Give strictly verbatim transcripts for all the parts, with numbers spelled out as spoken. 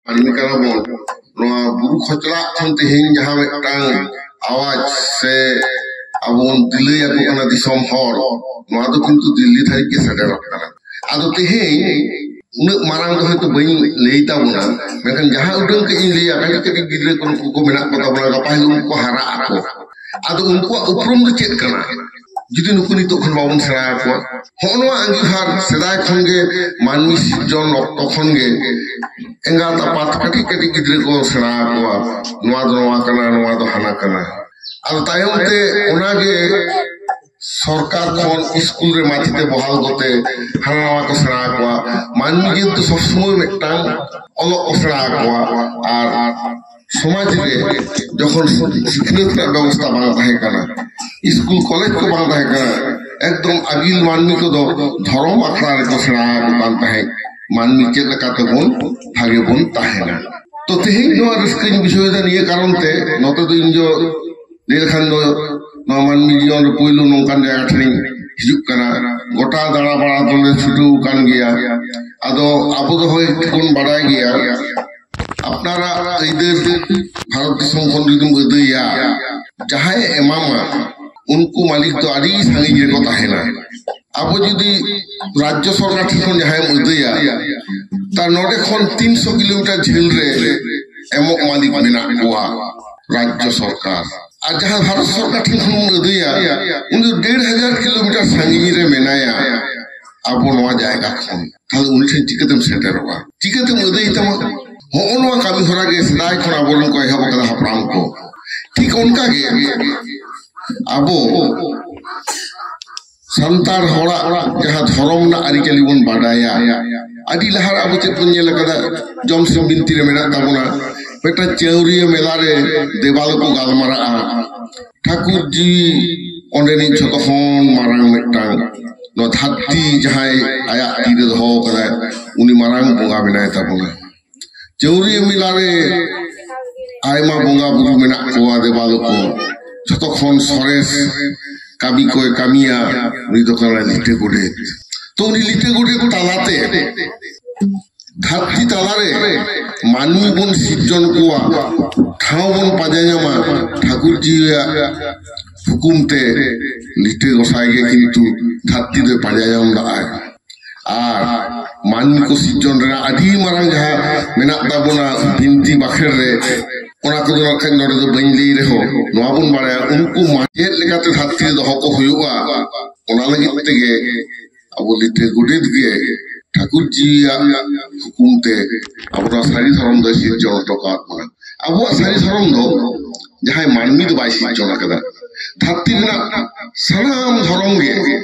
ᱢᱟᱹᱱᱢᱤ ᱠᱟᱱᱟ ᱵᱚᱱ᱾ ᱱᱚᱣᱟ ᱵᱩᱨᱩ ᱠᱷᱚᱪᱞᱟᱜ ᱠᱷᱚᱱ ᱛᱮᱦᱮᱧ ᱡᱟᱦᱟᱸ ᱢᱤᱫᱴᱟᱝ ᱟᱣᱟᱡ ᱥᱮ ᱟᱵᱚ ᱵᱚᱱ ᱫᱤᱞᱟᱹᱭ ᱟᱠᱚ ᱠᱟᱱᱟ ᱫᱤᱥᱚᱢ ᱦᱚᱲ, ᱱᱚᱣᱟ ᱫᱚ ᱠᱤᱱᱛᱩ ᱫᱤᱞᱞᱤ ᱫᱷᱟᱹᱨᱤᱡ ᱜᱮ ᱥᱮᱴᱮᱨᱚᱜ ᱠᱟᱱᱟ᱾ ᱟᱫᱚ ᱛᱮᱦᱮᱧ ᱩᱱᱟᱹᱜ ᱢᱟᱨᱟᱝ ᱫᱚ ᱦᱚᱭᱛᱳ ᱵᱟᱹᱧ ᱞᱟᱹᱭ ᱛᱟᱵᱚᱱᱟ, ᱢᱮᱱᱠᱷᱟᱱ ᱡᱟᱦᱟᱸ ᱩᱰᱟᱹᱝ ᱠᱟᱹᱡ ᱤᱧ ᱞᱟᱹᱭᱟ, ᱠᱟᱹᱴᱤᱡ ᱠᱟᱹᱴᱤᱡ ᱜᱤᱫᱽᱨᱟᱹ ᱠᱚ ᱱᱩᱠᱩ ᱠᱚ ᱢᱮᱱᱟᱜ ᱠᱚ ᱛᱟᱵᱚᱱᱟ, ᱜᱟᱯᱟ ᱦᱤᱞᱳᱜ ᱩᱱᱠᱩ ᱠᱚ ᱦᱟᱨᱟᱜ ᱟᱠᱚ᱾ ᱟᱫᱚ ᱩᱱᱠᱩᱣᱟᱜ ᱩᱯᱨᱩᱢ ᱫᱚ ᱪᱮᱫ ᱠᱟᱱᱟ? ᱡᱩᱫᱤ ᱱᱩᱠᱩ ᱱᱤᱛᱚᱜ ᱠᱷᱚᱱ ᱵᱟᱵᱚᱱ ᱥᱮᱬᱟ ᱟᱠᱚᱣᱟ, ᱦᱚᱸᱜᱼᱚ ᱱᱚᱣᱟ ᱟᱸᱜᱤᱵᱷᱟᱨ ᱥᱮᱫᱟᱭ ᱠᱷᱚᱱ ᱜᱮ ᱢᱟᱹᱱᱢᱤ ᱥᱤᱨᱡᱚᱱ ᱚᱠᱛᱚ ᱠᱷᱚᱱ ᱜᱮ ᱮᱸᱜᱟᱛ ᱟᱯᱟᱛ ᱠᱟᱹᱴᱤᱡ ᱠᱟᱹᱴᱤᱡ ᱜᱤᱫᱽᱨᱟᱹ ᱠᱚ ᱥᱮᱬᱟ ᱟᱠᱚᱣᱟ, ᱱᱚᱣᱟ ᱫᱚ ᱱᱚᱣᱟ ᱠᱟᱱᱟ, ᱱᱚᱣᱟ ᱫᱚ ᱦᱟᱱᱟ ᱠᱟᱱᱟ᱾ ᱟᱫᱚ ᱛᱟᱭᱚᱢ ᱛᱮ ᱚᱱᱟᱜᱮ ᱥᱚᱨᱠᱟᱨ ᱠᱷᱚᱱ ᱥᱠᱩᱞ ᱨᱮ ᱢᱟᱪᱮᱛᱮ ᱵᱚᱦᱟᱞ ᱠᱚᱛᱮ ᱦᱟᱱᱟ ᱱᱟᱣᱟ ᱠᱚ ᱥᱮᱬᱟ ᱟᱠᱚᱣᱟ᱾ ᱢᱟᱹᱱᱢᱤ ᱡᱤᱭᱚᱱ ᱫᱚ ᱥᱚᱵ ᱥᱚᱢᱚᱭ ᱢᱤᱫᱴᱟᱝ ᱚᱞᱚᱜ ᱠᱚ ᱥᱮᱬᱟ ᱟᱠᱚᱣᱟ᱾ ᱟᱨ ᱥᱚᱢᱟᱡᱽ ᱨᱮ ᱡᱚᱠᱷᱚᱱ ᱥᱤᱠᱷᱱᱟᱹᱛ ᱨᱮᱱᱟᱜ ᱵᱮᱵᱚᱥᱛᱷᱟ ᱵᱟᱝ ᱛᱟᱦᱮᱸ ᱠᱟᱱᱟ, ᱥᱠᱩᱞ ᱠᱚᱞᱮᱡᱽ ᱠᱚ ᱵᱟᱝ ᱛᱟᱦᱮᱸ ᱠᱟᱱᱟ, ᱮᱠᱫᱚᱢ ᱟᱹᱜᱤᱞ ᱢᱟᱹᱱᱢᱤ ᱠᱚᱫᱚ ᱫᱷᱚᱨᱚᱢ ᱟᱠᱷᱲᱟ ᱨᱮᱠᱚ ᱥᱮᱬᱟ ᱟᱠᱚ ᱠᱟᱱ ᱛᱟᱦᱮᱸᱫ, ᱢᱟᱹᱱᱢᱤ ᱪᱮᱫ ᱞᱮᱠᱟ ᱛᱮᱵᱚᱱ ᱵᱷᱟᱜᱮ ᱵᱚᱱ ᱛᱟᱦᱮᱱᱟ᱾ ᱛᱚ ᱛᱮᱦᱮᱧ ᱱᱚᱣᱟ ᱨᱟᱹᱥᱠᱟᱹᱧ ᱵᱩᱡᱷᱟᱹᱣ ᱮᱫᱟ ᱱᱤᱭᱟᱹ ᱠᱟᱨᱚᱱ ᱛᱮ, ᱱᱚᱛᱮ ᱫᱚ ᱤᱧ ᱫᱚ ᱞᱟᱹᱭ ᱞᱮᱠᱷᱟᱱ ᱫᱚ ᱱᱚᱣᱟ ᱢᱟᱹᱱᱢᱤ ᱡᱤᱭᱚᱱ ᱨᱮ ᱯᱳᱭᱞᱳ ᱱᱚᱝᱠᱟᱱ ᱡᱟᱭᱜᱟ ᱴᱷᱮᱱᱤᱧ ᱦᱤᱡᱩᱜ ᱠᱟᱱᱟ᱾ ᱜᱚᱴᱟ ᱫᱟᱬᱟ ᱵᱟᱲᱟ ᱫᱚᱞᱮ ᱪᱷᱩᱴᱟᱹᱣ ᱟᱠᱟᱱ ᱜᱮᱭᱟ᱾ ᱟᱫᱚ ᱟᱵᱚ ᱫᱚ ᱦᱳᱭ ᱵᱚᱱ ᱵᱟᱰᱟᱭ ᱜᱮᱭᱟ, ᱟᱯᱱᱟᱨᱟᱜ ᱟᱹᱭᱫᱟᱹᱨ ᱵᱷᱟᱨᱚᱛ ᱫᱤᱥᱚᱢ ᱠᱷᱚᱱ ᱡᱩᱫᱤᱢ ᱟᱹᱫᱟᱹᱭᱟ, ᱡᱟᱦᱟᱸᱭ ᱮᱢᱟᱢᱟ, ᱩᱱᱠᱩ ᱢᱟᱹᱞᱤᱠ ᱫᱚ ᱟᱹᱰᱤ ᱥᱟᱺᱜᱤᱧ ᱨᱮᱠᱚ ᱛᱟᱦᱮᱱᱟ᱾ ᱟᱵᱚ ᱡᱩᱫᱤ ᱨᱟᱡᱽᱡᱚ ᱥᱚᱨᱠᱟᱨ ᱴᱷᱮᱱ ᱠᱷᱚᱱ ᱡᱟᱦᱟᱸᱭᱮᱢ ᱟᱹᱫᱟᱹᱭᱟ, ᱛᱟ ᱱᱚᱰᱮ ᱠᱷᱚᱱ ᱛᱤᱱᱥᱚ ᱠᱤᱞᱳᱢᱤᱴᱟᱨ ᱡᱷᱟᱹᱞ ᱨᱮ ᱮᱢᱚᱜ ᱢᱟᱹᱞᱤᱠ ᱢᱮᱱᱟᱜ ᱠᱚᱣᱟ ᱨᱟᱡᱽᱡᱚ ᱥᱚᱨᱠᱟᱨ᱾ ᱟᱨ ᱡᱟᱦᱟᱸ ᱵᱷᱟᱨᱚᱛ ᱥᱚᱨᱠᱟᱨ ᱴᱷᱮᱱ ᱠᱷᱚᱱ ᱵᱚᱱ ᱟᱹᱫᱟᱹᱭᱟ, ᱩᱱᱤ ᱫᱚ ᱰᱮᱲ ᱦᱟᱡᱟᱨ ᱠᱤᱞᱳᱢᱤᱴᱟᱨ ᱥᱟᱺᱜᱤᱧ ᱨᱮ ᱢᱮᱱᱟᱭᱟ᱾ ᱟᱵᱚ ᱱᱚᱣᱟ ᱡᱟᱭᱜᱟ ᱠᱷᱚᱱ, ᱛᱟᱦᱞᱮ ᱩᱱᱤ ᱴᱷᱮᱱ ᱪᱤᱠᱟᱹᱛᱮᱢ ᱥᱮᱴᱮᱨᱚᱜᱼᱟ? ᱪᱤᱠᱟᱹᱛᱮᱢ ᱟᱹᱫᱟᱹᱭ ᱛᱟᱢᱟ? ᱦᱚᱸᱜᱼᱚ ᱱᱚᱣᱟ ᱠᱟᱹᱢᱤ ᱦᱚᱨᱟ ᱜᱮ ᱥᱮᱫᱟᱭ ᱠᱷᱚᱱ ᱟᱵᱚᱨᱮᱱ ᱠᱚ ᱮᱦᱚᱵ ᱟᱠᱟᱫᱟ, ᱦᱟᱯᱲᱟᱢ ᱠᱚ᱾ ᱴᱷᱤᱠ ᱚᱱᱠᱟ ᱜᱮ ᱟᱵᱚ ᱥᱟᱱᱛᱟᱲ ᱦᱚᱲᱟᱜ ᱡᱟᱦᱟᱸ ᱫᱷᱚᱨᱚᱢ ᱨᱮᱱᱟᱜ ᱟᱹᱨᱤᱪᱟᱹᱞᱤ ᱵᱚᱱ ᱵᱟᱰᱟᱭᱟ, ᱟᱹᱰᱤ ᱞᱟᱦᱟ ᱨᱮ ᱟᱵᱚ ᱪᱮᱫ ᱵᱚᱱ ᱧᱮᱞ ᱟᱠᱟᱫᱟ? ᱡᱚᱢᱥᱤᱢ ᱵᱤᱱᱛᱤ ᱨᱮ ᱢᱮᱱᱟᱜ ᱛᱟᱵᱚᱱᱟ, ᱢᱤᱫᱴᱟᱝ ᱪᱟᱹᱣᱨᱤᱭᱟᱹ ᱢᱮᱞᱟ ᱨᱮ ᱫᱮᱵᱟᱞ ᱠᱚ ᱜᱟᱞᱢᱟᱨᱟᱜᱼᱟ, ᱴᱷᱟᱹᱠᱩᱨ ᱡᱤ ᱚᱸᱰᱮᱱᱤᱡ ᱡᱷᱚᱛᱚ ᱠᱷᱚᱱ ᱢᱟᱨᱟᱝ ᱢᱤᱫᱴᱟᱝ ᱱᱚᱣᱟ ᱫᱷᱟᱹᱨᱛᱤ ᱡᱟᱦᱟᱸᱭ ᱟᱭᱟᱜ ᱛᱤ ᱨᱮ ᱫᱚᱦᱚ ᱟᱠᱟᱫᱟᱭ, ᱩᱱᱤ ᱢᱟᱨᱟᱝ ᱵᱚᱸᱜᱟ ᱢᱮᱱᱟᱭ ᱛᱟᱵᱚᱱᱟ᱾ ᱪᱟᱹᱣᱨᱤᱭᱟᱹ ᱢᱮᱞᱟ ᱨᱮ ᱟᱭᱢᱟ ᱵᱚᱸᱜᱟ ᱵᱩᱨᱩ ᱢᱮᱱᱟᱜ ᱠᱚᱣᱟ, ᱫᱮᱵᱟᱞᱳ ᱠᱚ, ᱡᱷᱚᱛᱚ ᱠᱷᱚᱱ ᱥᱚᱨᱮᱥ ᱠᱟᱹᱢᱤ ᱠᱚᱭ ᱠᱟᱹᱢᱤᱭᱟ, ᱩᱱᱤ ᱫᱚ ᱠᱟᱱᱟᱭ ᱞᱤᱴᱟᱹ ᱜᱚᱰᱮᱛ᱾ ᱛᱚ ᱩᱱᱤ ᱞᱤᱴᱟᱹ ᱜᱚᱰᱮᱛ ᱛᱟᱞᱟᱛᱮ ᱫᱷᱟᱹᱨᱛᱤ ᱛᱟᱞᱟᱨᱮ ᱢᱟᱹᱱᱢᱤ ᱵᱚᱱ ᱥᱤᱨᱡᱚᱱ ᱠᱚᱣᱟ, ᱴᱷᱟᱶ ᱵᱚᱱ ᱯᱟᱸᱡᱟ ᱧᱟᱢᱟ, ᱴᱷᱟᱹᱠᱩᱨ ᱡᱤᱣᱤᱭᱟᱜ ᱦᱩᱠᱩᱢ ᱛᱮ ᱞᱤᱴᱟᱹ ᱜᱚᱸᱥᱟᱭ ᱜᱮ ᱠᱤᱱᱛᱩ ᱫᱷᱟᱹᱨᱛᱤ ᱫᱚᱭ ᱯᱟᱸᱡᱟ ᱧᱟᱢ ᱞᱟᱜᱼᱟᱭ᱾ ᱟᱨ ᱢᱟᱹᱱᱢᱤ ᱠᱚ ᱥᱤᱨᱡᱚᱱ ᱨᱮᱱᱟᱜ ᱟᱹᱰᱤ ᱢᱟᱨᱟᱝ ᱡᱟᱦᱟᱸ ᱢᱮᱱᱟᱜ ᱛᱟᱵᱚᱱᱟ ᱵᱤᱱᱛᱤ ᱵᱟᱠᱷᱮᱲ ᱨᱮ, ᱚᱱᱟ ᱠᱚᱫᱚ ᱱᱟᱜ ᱠᱷᱟᱱ ᱱᱚᱰᱮ ᱫᱚ ᱵᱟᱹᱧ ᱞᱟᱹᱭ ᱨᱮᱦᱚᱸ, ᱱᱚᱣᱟ ᱵᱚᱱ ᱵᱟᱲᱟᱭᱟ, ᱩᱱᱠᱩ ᱢᱟ ᱪᱮᱫ ᱞᱮᱠᱟᱛᱮ ᱫᱷᱟᱹᱨᱛᱤ ᱨᱮ ᱫᱚᱦᱚ ᱠᱚ ᱦᱩᱭᱩᱜᱼᱟ᱾ ᱚᱱᱟ ᱞᱟᱹᱜᱤᱫ ᱛᱮᱜᱮ ᱟᱵᱚ ᱞᱤᱴᱟᱹ ᱜᱚᱰᱮᱛ ᱜᱮ ᱴᱷᱟᱹᱠᱩᱨ ᱡᱤᱣᱤᱭᱟᱜ ᱦᱩᱠᱩᱢ ᱛᱮ ᱟᱵᱚ ᱱᱚᱣᱟ ᱥᱟᱹᱨᱤ ᱫᱷᱚᱨᱚᱢ ᱫᱚᱭ ᱥᱤᱨᱡᱚᱱ ᱦᱚᱴᱚ ᱠᱟᱣᱟᱫ ᱵᱚᱱᱟ᱾ ᱟᱵᱚᱣᱟᱜ ᱥᱟᱹᱨᱤ ᱫᱷᱚᱨᱚᱢ ᱫᱚ ᱡᱟᱦᱟᱸᱭ ᱢᱟᱹᱱᱢᱤ ᱫᱚ ᱵᱟᱭ ᱥᱤᱨᱡᱚᱱ ᱟᱠᱟᱫᱟ᱾ ᱫᱷᱟᱹᱨᱛᱤ ᱨᱮᱱᱟᱜ ᱥᱟᱱᱟᱢ ᱫᱷᱚᱨᱚᱢ ᱜᱮ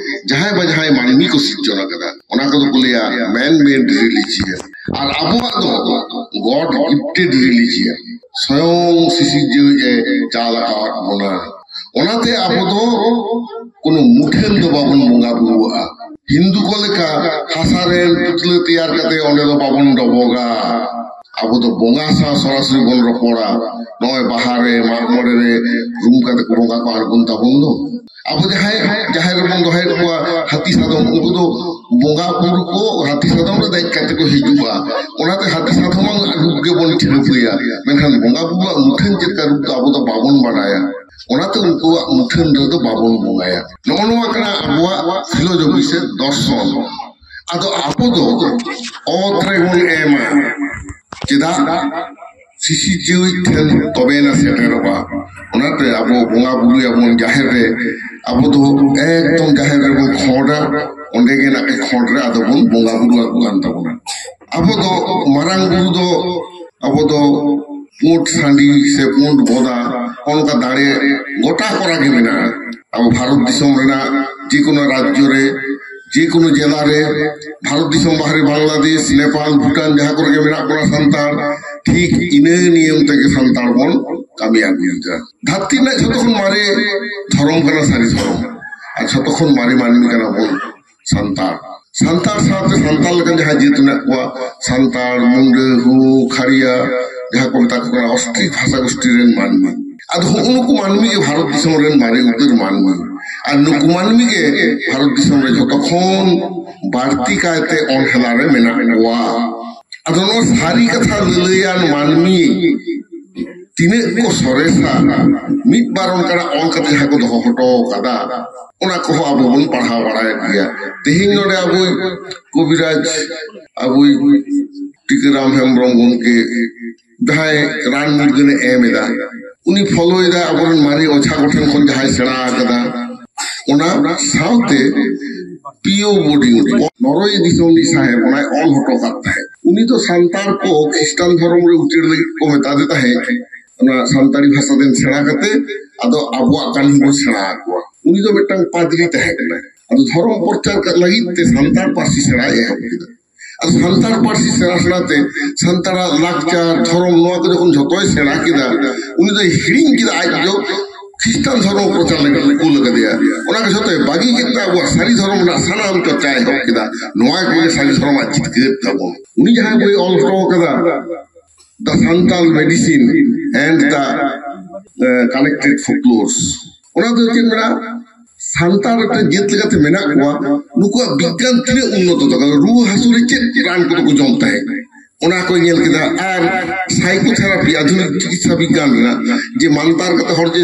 ᱡᱟᱦᱟᱸᱭ ᱵᱟ ᱡᱟᱦᱟᱸᱭ ᱢᱟᱹᱱᱢᱤ ᱠᱚ ᱥᱤᱨᱡᱚᱱ ᱟᱠᱟᱫᱟ, ᱚᱱᱟ ᱠᱚᱫᱚ ᱠᱚ ᱞᱟᱹᱭᱟ man made religion᱾ ᱟᱨ ᱟᱵᱚᱣᱟᱜ ᱫᱚ God gifted religion, ᱥᱚᱭᱚᱝ ᱥᱤᱥᱤᱨᱡᱟᱹᱣᱤᱡ ᱮ ᱪᱟᱞ ᱟᱠᱟᱣᱟᱫ ᱵᱚᱱᱟ᱾ ᱚᱱᱟᱛᱮ ᱟᱵᱚ ᱫᱚ ᱠᱳᱱᱳ ᱢᱩᱴᱷᱟᱹᱱ ᱫᱚ ᱵᱟᱵᱚᱱ ᱵᱚᱸᱜᱟ ᱵᱩᱨᱩᱣᱟᱜᱼᱟ᱾ ᱦᱤᱱᱫᱩ ᱠᱚ ᱞᱮᱠᱟ ᱦᱟᱥᱟ ᱨᱮ ᱯᱩᱛᱞᱟᱹ ᱛᱮᱭᱟᱨ ᱠᱟᱛᱮ ᱚᱸᱰᱮ ᱫᱚ ᱵᱟᱵᱚᱱ ᱰᱚᱵᱚᱜᱟ᱾ ᱟᱵᱚ ᱫᱚ ᱵᱚᱸᱜᱟ ᱥᱟᱶ ᱥᱚᱨᱟᱥᱚᱨᱤ ᱵᱚᱱ ᱨᱚᱯᱚᱲᱟ᱾ ᱱᱚᱜᱼᱚᱭ ᱵᱟᱦᱟ ᱨᱮ, ᱢᱟᱜ ᱢᱚᱬᱮ ᱨᱮ ᱨᱩᱢ ᱠᱟᱛᱮ ᱠᱚ ᱵᱚᱸᱜᱟ ᱠᱚ ᱟᱬᱜᱚᱱ ᱛᱟᱵᱚᱱ ᱫᱚ᱾ ᱟᱵᱚ ᱡᱟᱦᱟᱸᱭ ᱡᱟᱦᱮᱨ ᱨᱮᱵᱚᱱ ᱫᱚᱦᱚᱭᱮᱫ ᱠᱚᱣᱟ ᱦᱟᱹᱛᱤ ᱥᱟᱫᱚᱢ, ᱩᱱᱠᱩ ᱫᱚ ᱵᱚᱸᱜᱟ ᱵᱩᱨᱩ ᱠᱚ ᱦᱟᱹᱛᱤ ᱥᱟᱫᱚᱢ ᱨᱮ ᱫᱮᱡ ᱠᱟᱛᱮ ᱠᱚ ᱦᱤᱡᱩᱜᱼᱟ᱾ ᱚᱱᱟᱛᱮ ᱦᱟᱹᱛᱤ ᱥᱟᱫᱚᱢᱟᱜ ᱨᱩᱯ ᱜᱮᱵᱚᱱ ᱴᱷᱤᱠᱟᱹᱭᱟ, ᱢᱮᱱᱠᱷᱟᱱ ᱵᱚᱸᱜᱟ ᱵᱩᱨᱩᱣᱟᱜ ᱢᱩᱴᱷᱟᱹᱱ ᱪᱮᱫ ᱞᱮᱠᱟ ᱨᱩᱯ ᱫᱚ ᱟᱵᱚ ᱫᱚ ᱵᱟᱵᱚᱱ ᱵᱟᱲᱟᱭᱟ᱾ ᱚᱱᱟᱛᱮ ᱩᱱᱠᱩᱣᱟᱜ ᱢᱩᱴᱷᱟᱹᱱ ᱨᱮᱫᱚ ᱵᱟᱵᱚᱱ ᱵᱚᱸᱜᱟᱭᱟ᱾ ᱱᱚᱜᱼᱚ ᱱᱚᱣᱟ ᱠᱟᱱᱟ ᱟᱵᱚᱣᱟᱜ ᱯᱷᱤᱞᱳᱡᱚᱯᱷᱤ ᱥᱮ ᱫᱚᱨᱥᱚᱱ᱾ ᱟᱫᱚ ᱟᱵᱚ ᱫᱚ ᱚᱛ ᱨᱮᱵᱚᱱ ᱮᱢᱟ᱾ ᱪᱮᱫᱟᱜ? ᱥᱤᱥᱤᱨᱡᱟᱹᱣᱤᱡ ᱴᱷᱮᱱ ᱛᱚᱵᱮᱭᱮᱱᱟ ᱥᱮᱴᱮᱨᱚᱜᱼᱟ᱾ ᱚᱱᱟᱛᱮ ᱟᱵᱚ ᱵᱚᱸᱜᱟ ᱵᱩᱨᱩᱭᱟᱵᱚᱱ ᱡᱟᱦᱮᱨ ᱨᱮ, ᱟᱵᱚ ᱫᱚ ᱮᱠᱫᱚᱢ ᱡᱟᱦᱮᱨ ᱨᱮᱵᱚᱱ ᱠᱷᱚᱸᱰᱟ, ᱚᱸᱰᱮ ᱜᱮ ᱱᱟᱜ ᱠᱷᱚᱸᱰ ᱨᱮ ᱟᱫᱚ ᱵᱚᱱ ᱵᱚᱸᱜᱟ ᱵᱩᱨᱩ ᱟᱠᱚ ᱠᱟᱱ ᱛᱟᱵᱚᱱᱟ᱾ ᱟᱵᱚ ᱫᱚ ᱢᱟᱨᱟᱝ ᱵᱩᱨᱩ ᱫᱚ ᱟᱵᱚ ᱫᱚ ᱯᱩᱸᱰ ᱥᱟᱺᱰᱤ ᱥᱮ ᱯᱩᱸᱰ ᱵᱚᱫᱟ, ᱚᱱᱠᱟ ᱫᱟᱲᱮ ᱜᱚᱴᱟ ᱠᱚᱨᱟ ᱜᱮ ᱢᱮᱱᱟᱜᱼᱟ᱾ ᱟᱵᱚ ᱵᱷᱟᱨᱚᱛ ᱫᱤᱥᱚᱢ ᱨᱮᱱᱟᱜ ᱡᱮᱠᱳᱱᱳ ᱨᱟᱡᱽᱡᱚ ᱨᱮ, ᱡᱮᱠᱳᱱᱳ ᱡᱮᱞᱟ ᱨᱮ, ᱵᱷᱟᱨᱚᱛ ᱫᱤᱥᱚᱢ ᱵᱟᱦᱨᱮ ᱵᱟᱝᱞᱟᱫᱮᱥ, ᱱᱮᱯᱟᱞ, ᱵᱷᱩᱴᱟᱱ, ᱡᱟᱦᱟᱸ ᱠᱚᱨᱮ ᱜᱮ ᱢᱮᱱᱟᱜ ᱵᱚᱱᱟ ᱥᱟᱱᱛᱟᱲ, ᱴᱷᱤᱠ ᱤᱱᱟᱹ ᱱᱤᱭᱚᱢ ᱛᱮᱜᱮ ᱥᱟᱱᱛᱟᱲ ᱵᱚᱱ ᱠᱟᱹᱢᱤ ᱟᱹᱜᱩᱭᱮᱫᱟ᱾ ᱫᱷᱟᱹᱨᱛᱤ ᱨᱮᱱᱟᱜ ᱡᱷᱚᱛᱚ ᱠᱷᱚᱱ ᱢᱟᱨᱮ ᱫᱷᱚᱨᱚᱢ ᱠᱟᱱᱟ ᱥᱟᱹᱨᱤ ᱫᱷᱚᱨᱚᱢ, ᱟᱨ ᱡᱷᱚᱛᱚ ᱠᱷᱚᱱ ᱢᱟᱨᱮ ᱢᱟᱹᱱᱢᱤ ᱠᱟᱱᱟ ᱵᱚᱱ ᱥᱟᱱᱛᱟᱲ᱾ ᱥᱟᱱᱛᱟᱲ ᱥᱟᱶᱛᱮ ᱥᱟᱱᱛᱟᱲ ᱞᱮᱠᱟᱱ ᱡᱟᱦᱟᱸ ᱡᱟᱹᱛ ᱢᱮᱱᱟᱜ ᱠᱚᱣᱟ, ᱥᱟᱱᱛᱟᱲ, ᱢᱩᱱᱰᱟᱹ, ᱦᱳ, ᱠᱷᱟᱲᱤᱭᱟ, ᱡᱟᱦᱟᱸ ᱠᱚ ᱢᱮᱛᱟ ᱠᱚ ᱠᱟᱱᱟ ᱚᱥᱴᱨᱤᱠ ᱵᱷᱟᱥᱟ ᱜᱳᱥᱴᱤ ᱨᱮᱱ ᱢᱟᱹᱱᱢᱤ᱾ ᱟᱫᱚ ᱦᱩᱜᱼᱩ ᱱᱩᱠᱩ ᱢᱟᱹᱱᱢᱤ ᱜᱮ ᱵᱷᱟᱨᱚᱛ ᱫᱤᱥᱚᱢ ᱨᱮᱱ ᱢᱟᱨᱮ ᱩᱛᱟᱹᱨ ᱢᱟᱹᱱᱢᱤ᱾ ᱟᱨ ᱱᱩᱠᱩ ᱢᱟᱹᱱᱢᱤ ᱜᱮ ᱵᱷᱟᱨᱚᱛ ᱫᱤᱥᱚᱢ ᱨᱮ ᱡᱷᱚᱛᱚ ᱠᱷᱚᱱ ᱵᱟᱹᱲᱛᱤ ᱠᱟᱭᱛᱮ ᱚᱱᱦᱮᱞᱟ ᱨᱮ ᱢᱮᱱᱟᱜ ᱠᱚᱣᱟ᱾ ᱟᱫᱚ ᱱᱚᱣᱟ ᱥᱟᱹᱨᱤ ᱠᱟᱛᱷᱟ ᱞᱟᱹᱞᱟᱹᱭᱟᱱ ᱢᱟᱹᱱᱢᱤ ᱛᱤᱱᱟᱹᱜ ᱠᱚ ᱥᱚᱨᱮᱥᱟ, ᱢᱤᱫ ᱵᱟᱨ ᱚᱱᱠᱟᱱᱟᱜ ᱚᱞ ᱠᱟᱛᱮ ᱡᱟᱦᱟᱸ ᱠᱚ ᱫᱚᱦᱚ ᱦᱚᱴᱚ ᱠᱟᱫᱟ, ᱚᱱᱟ ᱠᱚᱦᱚᱸ ᱟᱵᱚ ᱵᱚᱱ ᱯᱟᱲᱦᱟᱣ ᱵᱟᱲᱟᱭᱮᱫ ᱜᱮᱭᱟ᱾ ᱛᱮᱦᱮᱧ ᱱᱚᱰᱮ ᱟᱵᱚᱭᱤᱡ ᱠᱚᱵᱤᱨᱟᱡᱽ, ᱟᱵᱚᱭᱤᱡ ᱴᱤᱠᱟᱹᱨᱟᱢ ᱦᱮᱢᱵᱨᱚᱢ ᱜᱚᱢᱠᱮ ᱡᱟᱦᱟᱸᱭ ᱨᱟᱱ ᱢᱩᱨᱜᱟᱹᱱᱮ ᱮᱢ ᱮᱫᱟ, ᱩᱱᱤ ᱯᱷᱚᱞᱳᱭᱮᱫᱟ ᱟᱵᱚᱨᱮᱱ ᱢᱟᱨᱮ ᱚᱡᱷᱟ ᱠᱚᱴᱷᱮᱱ ᱠᱷᱚᱱ ᱡᱟᱦᱟᱸᱭ ᱥᱮᱬᱟ ᱟᱠᱟᱫᱟ᱾ ᱚᱱᱟ ᱥᱟᱶᱛᱮ ᱯᱤᱭᱳ ᱵᱳᱰᱤᱝ, ᱱᱚᱨᱳᱭ ᱫᱤᱥᱚᱢ ᱨᱤᱱᱤᱡ ᱥᱟᱦᱮᱵᱽ ᱚᱱᱟᱭ ᱚᱞ ᱦᱚᱴᱚ ᱠᱟᱫ ᱛᱟᱦᱮᱸᱫ᱾ ᱩᱱᱤ ᱫᱚ ᱥᱟᱱᱛᱟᱲ ᱠᱚ ᱠᱷᱨᱤᱥᱴᱟᱱ ᱫᱷᱚᱨᱚᱢ ᱨᱮ ᱩᱪᱟᱹᱲ ᱞᱟᱹᱜᱤᱫ ᱠᱚ ᱢᱮᱛᱟ ᱫᱮ ᱛᱟᱦᱮᱸᱫ, ᱚᱱᱟ ᱥᱟᱱᱛᱟᱲᱤ ᱵᱷᱟᱥᱟ ᱛᱮ ᱥᱮᱬᱟ ᱠᱟᱛᱮ ᱟᱫᱚ ᱟᱵᱚᱣᱟᱜ ᱠᱟᱹᱢᱤ ᱵᱚᱱ ᱥᱮᱬᱟ ᱟᱠᱚᱣᱟ᱾ ᱩᱱᱤ ᱫᱚ ᱢᱤᱫᱴᱟᱝ ᱯᱟᱫᱽᱨᱤ ᱛᱟᱦᱮᱸ ᱠᱟᱱᱟᱭ᱾ ᱟᱫᱚ ᱫᱷᱚᱨᱚᱢ ᱯᱨᱚᱪᱟᱨ ᱠᱟᱜ ᱞᱟᱹᱜᱤᱫ ᱛᱮ ᱥᱟᱱᱛᱟᱲ ᱯᱟᱹᱨᱥᱤ ᱥᱮᱬᱟᱭ ᱮᱦᱚᱵ ᱠᱮᱫᱟ᱾ ᱟᱫᱚ ᱥᱟᱱᱛᱟᱲ ᱯᱟᱹᱨᱥᱤ ᱥᱮᱬᱟ ᱥᱮᱬᱟ ᱛᱮ ᱥᱟᱱᱛᱟᱲᱟᱜ ᱞᱟᱠᱪᱟᱨ, ᱫᱷᱚᱨᱚᱢ, ᱱᱚᱣᱟ ᱠᱚ ᱡᱚᱠᱷᱚᱱ ᱡᱷᱚᱛᱚᱭ ᱥᱮᱬᱟ ᱠᱮᱫᱟ, ᱩᱱᱤ ᱫᱚᱭ ᱦᱤᱲᱤᱧ ᱠᱮᱫᱟ ᱟᱡ ᱫᱚ ᱠᱷᱨᱤᱥᱴᱟᱱ ᱫᱷᱚᱨᱚᱢ ᱯᱨᱚᱪᱟᱨ ᱞᱟᱹᱜᱤᱫ ᱠᱚ ᱠᱩᱞ ᱟᱠᱟᱫᱮᱭᱟ᱾ ᱚᱱᱟ ᱠᱚ ᱡᱷᱚᱛᱚᱭ ᱵᱟᱹᱜᱤ ᱠᱮᱫ ᱛᱮ ᱟᱵᱚᱣᱟᱜ ᱥᱟᱹᱨᱤ ᱫᱷᱚᱨᱚᱢ ᱨᱮᱱᱟᱜ ᱥᱟᱱᱟᱢ ᱪᱚᱨᱪᱟᱭ ᱮᱦᱚᱵ ᱠᱮᱫᱟ᱾ ᱱᱚᱣᱟ ᱜᱮ ᱥᱟᱹᱨᱤ ᱫᱷᱚᱨᱚᱢᱟᱜ ᱡᱤᱛᱠᱟᱹᱨ ᱛᱟᱵᱚᱱ᱾ ᱩᱱᱤ ᱡᱟᱦᱟᱸᱭ ᱵᱳᱭ ᱚᱞ ᱦᱚᱴᱚ ᱠᱟᱫᱟ, The Santal Medicine and the, uh, Connected Folklores, ᱚᱱᱟ ᱫᱚ ᱪᱮᱫ ᱢᱮᱱᱟᱜᱼᱟ? ᱥᱟᱱᱛᱟᱲ ᱢᱤᱫᱴᱟᱝ ᱡᱟᱹᱛ ᱞᱮᱠᱟᱛᱮ ᱢᱮᱱᱟᱜ ᱠᱚᱣᱟ, ᱱᱩᱠᱩᱣᱟᱜ ᱵᱤᱜᱽᱜᱟᱱ ᱛᱤᱱᱟᱹᱜ ᱩᱱᱱᱚᱛᱚ ᱛᱟᱠᱚᱣᱟ, ᱨᱩᱣᱟᱹ ᱦᱟᱹᱥᱩ ᱨᱮ ᱪᱮᱫ ᱨᱟᱱ ᱠᱚᱫᱚ ᱠᱚ ᱡᱚᱢ ᱛᱟᱦᱮᱸᱫ, ᱚᱱᱟ ᱠᱚᱭ ᱧᱮᱞ ᱠᱮᱫᱟ᱾ ᱟᱨ ᱥᱟᱭᱠᱳᱛᱷᱮᱨᱟᱯᱤ, ᱟᱫᱷᱩᱱᱤᱠ ᱪᱤᱠᱤᱛᱥᱟ ᱵᱤᱜᱽᱜᱟᱱ ᱨᱮᱱᱟᱜ ᱡᱮ ᱢᱟᱱᱛᱟᱨ ᱠᱟᱛᱮ ᱦᱚᱲ ᱡᱮ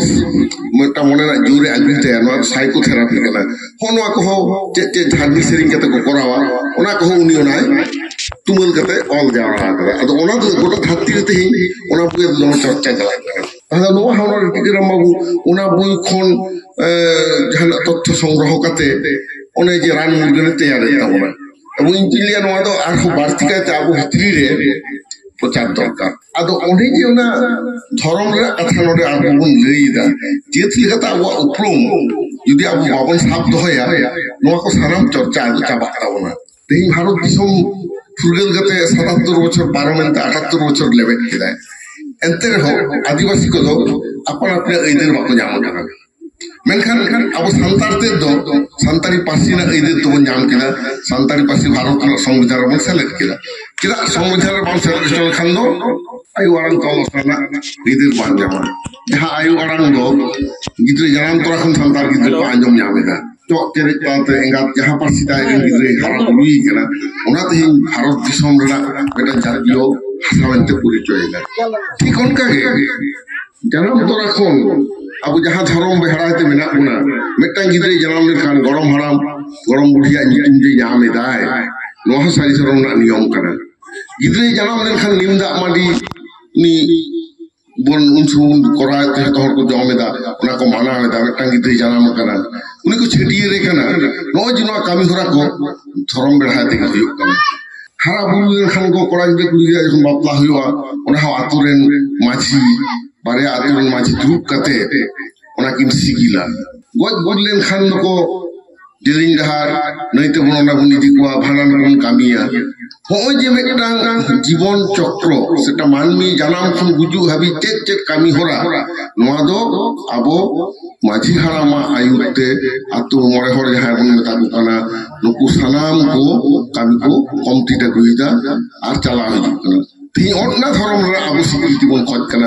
ᱢᱤᱫᱴᱟᱝ ᱢᱚᱱᱮ ᱨᱮᱱᱟᱜ ᱡᱳᱨ ᱮ ᱟᱹᱜᱩᱭ ᱛᱟᱭᱟ, ᱱᱚᱣᱟ ᱫᱚ ᱥᱟᱭᱠᱳᱛᱷᱮᱨᱟᱯᱤ ᱠᱟᱱᱟ᱾ ᱦᱚᱸ, ᱱᱚᱣᱟ ᱠᱚᱦᱚᱸ ᱪᱮᱫ ᱪᱮᱫ ᱡᱷᱟᱨᱱᱤ ᱥᱮᱨᱮᱧ ᱠᱟᱛᱮ ᱠᱚ ᱠᱚᱨᱟᱣᱟ, ᱚᱱᱟ ᱠᱚᱦᱚᱸ ᱩᱱᱤ ᱚᱱᱟᱭ ᱛᱩᱢᱟᱹᱞ ᱠᱟᱛᱮ ᱚᱞ ᱡᱟᱣᱨᱟ ᱟᱠᱟᱫᱟ᱾ ᱟᱫᱚ ᱚᱱᱟ ᱫᱚ ᱜᱚᱴᱟ ᱫᱷᱟᱹᱨᱛᱤ ᱨᱮ ᱛᱮᱦᱮᱧ ᱚᱱᱟ ᱵᱳᱭ ᱫᱚᱢᱮ ᱪᱚᱨᱪᱟ ᱪᱟᱞᱟᱜ ᱠᱟᱱᱟ᱾ ᱛᱟᱦᱞᱮ ᱱᱚᱣᱟ ᱦᱚᱸ ᱱᱚᱰᱮ ᱴᱤᱠᱟᱹᱨᱟᱢ ᱵᱟᱹᱵᱩ ᱚᱱᱟ ᱵᱳᱭ ᱠᱷᱚᱱ, ᱮ, ᱡᱟᱦᱟᱱᱟᱜ ᱛᱚᱛᱛᱷᱚ ᱥᱚᱝᱜᱨᱚᱦᱚ ᱠᱟᱛᱮ ᱚᱱᱮ ᱡᱮ ᱨᱟᱱ ᱢᱩᱨᱜᱟᱹᱱᱮ ᱛᱮᱭᱟᱨᱮᱫ ᱛᱟᱵᱚᱱᱟ᱾ ᱟᱵᱚ ᱤᱧ ᱫᱩᱧ ᱞᱟᱹᱭᱟ ᱱᱚᱣᱟ ᱫᱚ ᱟᱨᱦᱚᱸ ᱵᱟᱹᱲᱛᱤ ᱠᱟᱭᱛᱮ ᱟᱵᱚ ᱵᱷᱤᱛᱨᱤ ᱨᱮ ᱯᱨᱚᱪᱟᱨ ᱫᱚᱨᱠᱟᱨ᱾ ᱟᱫᱚ ᱚᱸᱰᱮ ᱡᱮ ᱚᱱᱟ ᱫᱷᱚᱨᱚᱢ ᱨᱮᱱᱟᱜ ᱠᱟᱛᱷᱟ ᱱᱚᱰᱮ ᱟᱵᱚ ᱵᱚᱱ ᱞᱟᱹᱭ ᱮᱫᱟ, ᱪᱮᱫ ᱞᱮᱠᱟᱛᱮ ᱟᱵᱚᱣᱟᱜ ᱩᱯᱨᱩᱢ ᱡᱩᱫᱤ ᱟᱵᱚ ᱵᱟᱵᱚᱱ ᱥᱟᱵ ᱫᱚᱦᱚᱭᱟ, ᱱᱚᱣᱟ ᱠᱚ ᱥᱟᱱᱟᱢ ᱪᱚᱨᱪᱟ ᱟᱫᱚ ᱪᱟᱵᱟᱜ ᱛᱟᱵᱚᱱᱟ᱾ ᱛᱮᱦᱮᱧ ᱵᱷᱟᱨᱚᱛ ᱫᱤᱥᱚᱢ ᱯᱷᱩᱨᱜᱟᱹᱞ ᱠᱟᱛᱮ ᱥᱟᱛᱟᱛᱛᱳᱨ ᱵᱚᱪᱷᱚᱨ ᱯᱟᱨᱚᱢᱮᱱ ᱛᱮ ᱟᱴᱟᱛᱛᱳᱨ ᱵᱚᱪᱷᱚᱨ ᱞᱮᱵᱮᱫ ᱠᱮᱫᱟᱭ᱾ ᱮᱱᱛᱮ ᱨᱮᱦᱚᱸ ᱟᱹᱫᱤᱵᱟᱹᱥᱤ ᱠᱚᱫᱚ ᱟᱯᱟᱱ ᱟᱹᱯᱤᱱᱟᱜ ᱟᱹᱭᱫᱟᱹᱨ ᱵᱟᱠᱚ ᱧᱟᱢ ᱟᱠᱟᱫᱟ᱾ ᱢᱮᱱᱠᱷᱟᱱ ᱟᱵᱚ ᱥᱟᱱᱛᱟᱲ ᱛᱮᱫ ᱫᱚ ᱥᱟᱱᱛᱟᱲᱤ ᱯᱟᱹᱨᱥᱤ ᱨᱮᱱᱟᱜ ᱟᱹᱭᱫᱟᱹᱨ ᱫᱚᱵᱚᱱ ᱧᱟᱢ ᱠᱮᱫᱟ, ᱥᱟᱱᱛᱟᱲᱤ ᱯᱟᱹᱨᱥᱤ ᱵᱷᱟᱨᱚᱛ ᱨᱮᱱᱟᱜ ᱥᱚᱝᱵᱤᱫᱷᱟᱱ ᱨᱮᱵᱚᱱ ᱥᱮᱞᱮᱫ ᱠᱮᱫᱟ᱾ ᱪᱮᱫᱟᱜ ᱥᱚᱝᱵᱤᱫᱷᱟᱱ ᱨᱮ ᱵᱟᱢ ᱥᱮᱞᱮᱫ ᱦᱚᱪᱚ ᱞᱮᱠᱷᱟᱱ ᱫᱚ ᱟᱭᱳ ᱟᱲᱟᱝ ᱛᱮ ᱚᱞ ᱨᱮᱱᱟᱜ ᱟᱹᱭᱫᱟᱹᱨ ᱵᱟᱢ ᱧᱟᱢᱟ? ᱡᱟᱦᱟᱸ ᱟᱭᱳ ᱟᱲᱟᱝ ᱫᱚ ᱜᱤᱫᱽᱨᱟᱹ ᱡᱟᱱᱟᱢ ᱛᱚᱨᱟ ᱠᱷᱚᱱ ᱥᱟᱱᱛᱟᱲ ᱜᱤᱫᱽᱨᱟᱹ ᱠᱚ ᱟᱸᱡᱚᱢ ᱧᱟᱢ ᱮᱫᱟ, ᱪᱚᱜ ᱪᱮᱨᱮᱡ ᱛᱟᱞᱟᱛᱮ ᱮᱸᱜᱟᱛ ᱡᱟᱦᱟᱸ ᱯᱟᱹᱨᱥᱤ ᱛᱟᱭ ᱨᱮᱱ ᱜᱤᱫᱽᱨᱟᱹᱭ ᱦᱟᱨᱟ ᱵᱩᱨᱩᱭᱮ ᱠᱟᱱᱟ, ᱚᱱᱟ ᱛᱮᱦᱮᱧ ᱵᱷᱟᱨᱚᱛ ᱫᱤᱥᱚᱢ ᱨᱮᱱᱟᱜ ᱢᱤᱫᱴᱟᱝ ᱡᱟᱛᱤᱭᱚ ᱵᱷᱟᱥᱟ ᱢᱮᱱᱛᱮ ᱯᱚᱨᱤᱪᱚᱭ ᱮᱱᱟ᱾ ᱴᱷᱤᱠ ᱚᱱᱠᱟ ᱜᱮ ᱡᱟᱱᱟᱢ ᱛᱚᱨᱟ ᱠᱷᱚᱱ ᱟᱵᱚ ᱡᱟᱦᱟᱸ ᱫᱷᱚᱨᱚᱢ ᱵᱮᱦᱲᱟᱭ ᱛᱮ ᱢᱮᱱᱟᱜ ᱵᱚᱱᱟ, ᱢᱤᱫᱴᱟᱝ ᱜᱤᱫᱽᱨᱟᱹᱭ ᱡᱟᱱᱟᱢ ᱞᱮᱱᱠᱷᱟᱱ ᱜᱚᱲᱚᱢ ᱦᱟᱲᱟᱢ ᱜᱚᱲᱚᱢ ᱵᱩᱰᱷᱤᱭᱟᱜ ᱧᱩᱛᱩᱢ ᱡᱮ ᱧᱟᱢ ᱮᱫᱟᱭ, ᱱᱚᱣᱟ ᱦᱚᱸ ᱥᱟᱹᱨᱤ ᱥᱟᱨᱚᱢ ᱨᱮᱱᱟᱜ ᱱᱤᱭᱚᱢ ᱠᱟᱱᱟ᱾ ᱜᱤᱫᱽᱨᱟᱹᱭ ᱡᱟᱱᱟᱢ ᱞᱮᱱᱠᱷᱟᱱ ᱱᱤᱢ ᱫᱟᱜ ᱢᱟᱹᱰᱤ ᱩᱱᱤ ᱵᱚᱱ ᱩᱱ ᱥᱚᱢᱚᱭ ᱠᱚᱨᱟᱣ ᱮᱫ ᱛᱮ ᱡᱚᱛᱚ ᱦᱚᱲ ᱠᱚ ᱡᱚᱢ ᱮᱫᱟ, ᱚᱱᱟ ᱠᱚ ᱢᱟᱱᱟᱣ ᱮᱫᱟ᱾ ᱢᱤᱫᱴᱟᱝ ᱜᱤᱫᱽᱨᱟᱹᱭ ᱡᱟᱱᱟᱢ ᱟᱠᱟᱱᱟ, ᱩᱱᱤ ᱠᱚ ᱪᱷᱟᱹᱴᱭᱟᱹᱨᱮ ᱠᱟᱱᱟ᱾ ᱱᱚᱜᱼᱚᱭ ᱡᱮ ᱱᱚᱣᱟ ᱠᱟᱹᱢᱤ ᱦᱚᱨᱟ ᱠᱚ ᱫᱷᱚᱨᱚᱢ ᱵᱮᱲᱦᱟᱭ ᱛᱮᱜᱮ ᱦᱩᱭᱩᱜ ᱠᱟᱱᱟ᱾ ᱦᱟᱨᱟ ᱵᱩᱨᱩ ᱞᱮᱱᱠᱷᱟᱱ ᱠᱚ ᱠᱚᱲᱟ ᱜᱤᱫᱽᱨᱟᱹ ᱠᱩᱲᱤ ᱜᱤᱫᱽᱨᱟᱹ ᱡᱚᱠᱷᱚᱱ ᱵᱟᱯᱞᱟ ᱦᱩᱭᱩᱜᱼᱟ, ᱚᱱᱟ ᱦᱚᱸ ᱟᱛᱳ ᱨᱮᱱ ᱢᱟᱹᱡᱷᱤ, ᱵᱟᱨᱭᱟ ᱟᱛᱳ ᱨᱮᱱ ᱢᱟᱹᱡᱷᱤ ᱫᱩᱲᱩᱵ ᱠᱟᱛᱮ ᱚᱱᱟ ᱠᱤᱱ ᱥᱤᱜᱤᱞᱟ᱾ ᱜᱚᱡ ᱜᱩᱨ ᱞᱮᱱᱠᱷᱟᱱ ᱫᱚᱠᱚ ᱡᱮᱞᱮᱧ ᱰᱟᱦᱟᱨ ᱱᱟᱹᱭ ᱛᱮᱵᱚᱱ ᱚᱱᱟ ᱵᱚᱱ ᱤᱫᱤ ᱠᱚᱣᱟ, ᱵᱷᱟᱸᱰᱟᱱ ᱵᱚᱱ ᱠᱟᱹᱢᱤᱭᱟ᱾ ᱦᱚᱸᱜᱼᱚᱭ ᱡᱮ ᱢᱤᱫᱴᱟᱝ ᱡᱤᱵᱚᱱ ᱪᱚᱠᱨᱚ, ᱥᱮᱴᱟ ᱢᱟᱹᱱᱢᱤ ᱡᱟᱱᱟᱢ ᱠᱷᱚᱱ ᱜᱩᱡᱩᱜ ᱦᱟᱹᱵᱤᱡ ᱪᱮᱫ ᱪᱮᱫ ᱠᱟᱹᱢᱤ ᱦᱚᱨᱟ, ᱱᱚᱣᱟ ᱫᱚ ᱟᱵᱚ ᱢᱟᱹᱡᱷᱤ ᱦᱟᱲᱟᱢᱟᱜ ᱟᱹᱭᱩᱨ ᱛᱮ ᱟᱛᱳ ᱢᱚᱬᱮ ᱦᱚᱲ ᱡᱟᱦᱟᱸᱭ ᱵᱚᱱ ᱢᱮᱛᱟ ᱠᱚ ᱠᱟᱱᱟ, ᱱᱩᱠᱩ ᱥᱟᱱᱟᱢ ᱠᱚ ᱠᱟᱹᱢᱤ ᱠᱚ complete ᱟᱹᱜᱩᱭᱮᱫᱟ ᱟᱨ ᱪᱟᱞᱟᱣ ᱦᱤᱡᱩᱜ ᱠᱟᱱᱟ᱾ ᱛᱮᱦᱮᱧ ᱚᱱᱟ ᱫᱷᱚᱨᱚᱢ ᱨᱮᱱᱟᱜ ᱟᱵᱚ ᱥᱤᱠᱨᱤᱛᱤ ᱵᱚᱱ ᱠᱷᱚᱡ ᱠᱟᱱᱟ᱾